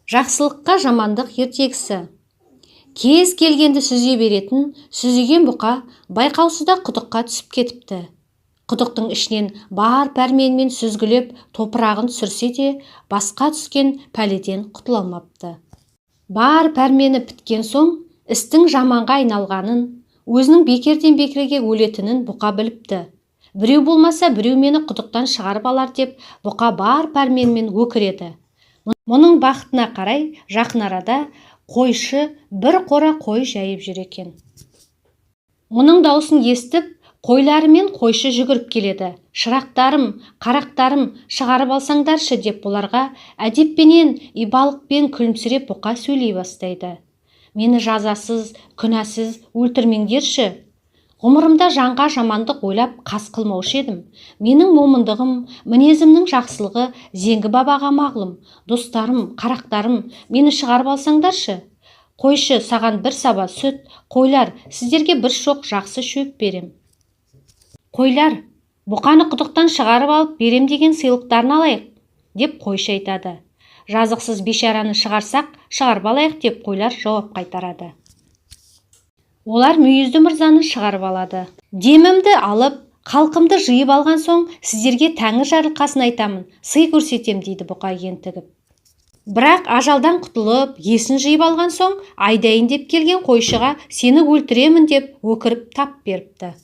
Жақсылыққа жамандық ертегісі. Кез келгенді сүзе беретін сүзеген бұқа байқаусызда құдыққа түсіп кетіпті. Құдықтың ішінен бар пәрменімен сүзгілеп, топырағын түсірсе де, басқа түскен пәледен құтыла алмапты. Бар пәрмені біткен соң, істің жаманға айналғанын, өзінің бекерден бекерге өлетінін бұқа біліпті. Біреу болмаса, біреу мені құдықтан шығарып алар деп, бұқа бар пәрменімен өкіреді. Мұның бақытына қарай, жақын арада қойшы бір қора қой жайып жүр екен. Мұның даусын естіп, қойларымен қойшы жүгіріп келеді. «Шырақтарым, қарақтарым, шығарып алсаңдаршы», – деп, бұларға әдеппенен, ибалықпен күлімсіреп бұқа сөйлей бастайды. «Мені жазасыз, күнәсіз өлтірмеңдерші. Ғұмырымда жанға жамандық ойлап, қас қылмаушы едім. Менің момындығым, мінезімнің жақсылығы Зеңгі бабаға мағлұм. Достарым, қарақтарым, мені шығарып алсаңдаршы. Қойшы, саған бір саба сүт, қойлар, сіздерге бір шоқ жақсы шөп берем. Қойлар, бұқаны құдықтан шығарып алып берем деген сыйлықтарын алайық», – деп қойшы айтады. «Жазықсыз бейшараны шығарсақ, шығарып алайық», – деп қойлар жауап қайтарады. Олар мүйізді мырзаны шығарып алады. «Демімді алып, халқымды жиып алған соң, сіздерге тәңір жарылқасын айтамын, сый көрсетем», – дейді бұқа ентігіп. Бірақ ажалдан құтылып, есін жиып алған соң, айдайын деп келген қойшыға «Сені өлтіремін» деп өкіріп тап беріпті.